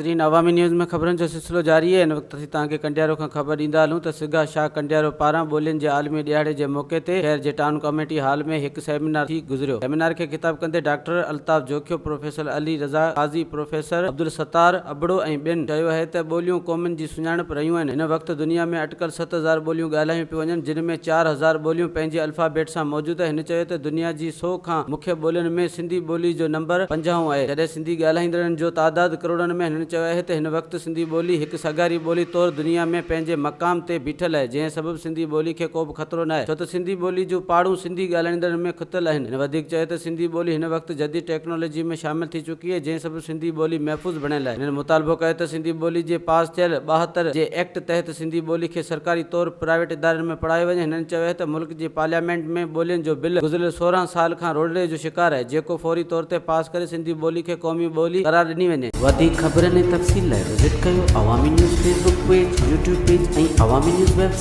ناظرين عوامي نيوز ۾ خبرن جو سلسلو جاري آهي هن وقت اسين توهان کي ڪنڊيارو کان خبر ڏيندا هلون ته سگا شاهه ڪنڊيارو پاران ٻولين جي عالمي ڏهاڙي جي موقعي تي شهر جي ٽائون ڪميٽي هال ۾ هڪ سيمينار ٿي گذريو سيمينار کي خطاب ڪندي doctor Altaf Jokhio professor Ali Raza Qazi professor Abdul Sattar Abro ۽ ٻين چيو آهي ته ٻوليون قومن جي سڃاڻپ رهيون آهن هن وقت دنيا ۾ اٽڪل 7000 ٻوليون ڳالهايون پيون وڃن جن ۾ 4000 ٻوليون پنهنجي الفابيٽ سان موجود آهن هن چيو ته دنيا جي سو کان مکيه ٻولين ۾ سنڌي ٻولي جو نمبر پنجاهون آهي جڏهن سنڌي ڳالهائيندڙن جو تعداد ڪروڙن ۾ هنن چيو آهي ته هن وقت سنڌي ٻولي هڪ سگهاري ٻولي طور دنيا ۾ پنهنجي مقام تي بيٺل آهي جنهن سبب سنڌي ٻولي کي ڪوبه خطرو ناهي ڇو ته سنڌي ٻولي جون پاڙون سنڌي ڳالهائيندڙن ۾ کتل آهن هن وڌيڪ چيو ته سنڌي ٻولي هن وقت جديد ٽيڪنالاجي ۾ شامل ٿي چڪي آهي جنهن سبب سنڌي ٻولي محفوظ بڻيل آهي هنن مطالبو ڪيو ته سنڌي ٻولي جي پاس ٿيل 72 جي ايڪٽ تحت سنڌي ٻولي کي سرڪاري طور پرائيويٽ ادارن ۾ پڙهايو وڃي هنن چيو آهي ته ملڪ جي پارليامينٽ ۾ ٻولين جو بل گذريل 16 سال کان روڙڙي جو شڪار آهي، جيڪو فوري طور تي پاس ڪري سنڌي ٻولي کي قومي ٻولي قرار ڏني وڃي. وڌيڪ خبرن ۽ تفصيل لاء وزٽ ڪيو Awami news Facebook page, YouTube page ۽ Awami news website.